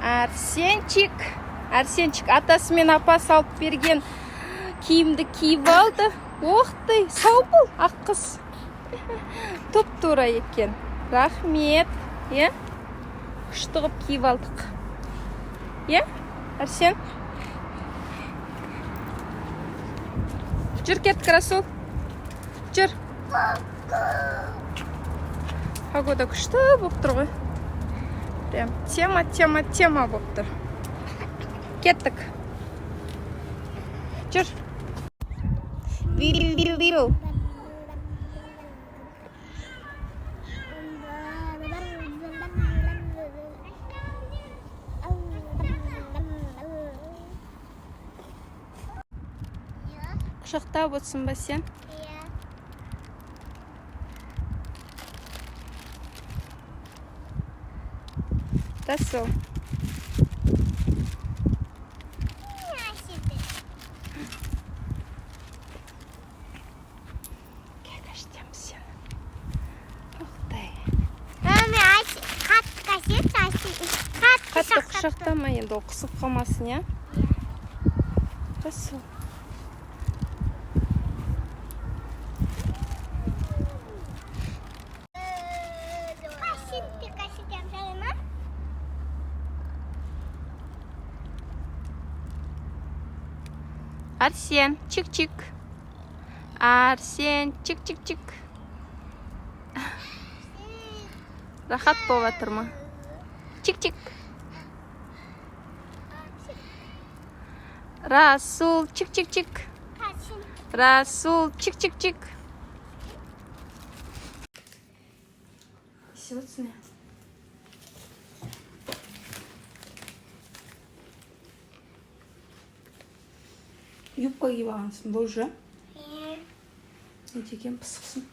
Арсенчик, Арсенчик атасы мен апасы алып берген киімді киіп алды. Ох ты, сау бол, ақ қыз. Тұп тура екен. Рахмет. Иә? Күшті қылып киіп алдық. Иә, Арсен? Жүр, кеттік, Расул. Жүр. Погода күшті болып тұр ғой. Прям тема, тема, тема болып тұр. Кеттік. Жүр. Биу. Құшақтап отырсың ба сен? Иә. Расул. Кел, кәштеміз сені. Тоқтай. Қатты кәсет, қатты. Қатты құшақтама енді, ол қысып қалмасын, иә? Расул. Кәсетті кәсетем, жарай ма? Арсен, чик-чик. Арсен, чик-чик-чик. Рахат болып жатыр ма? Чик-чик. Расул, чик-чик-чик. Расул, чик-чик-чик. Не? Юбка киіп алғансың ба уже? Иә. Не деген пысықсың.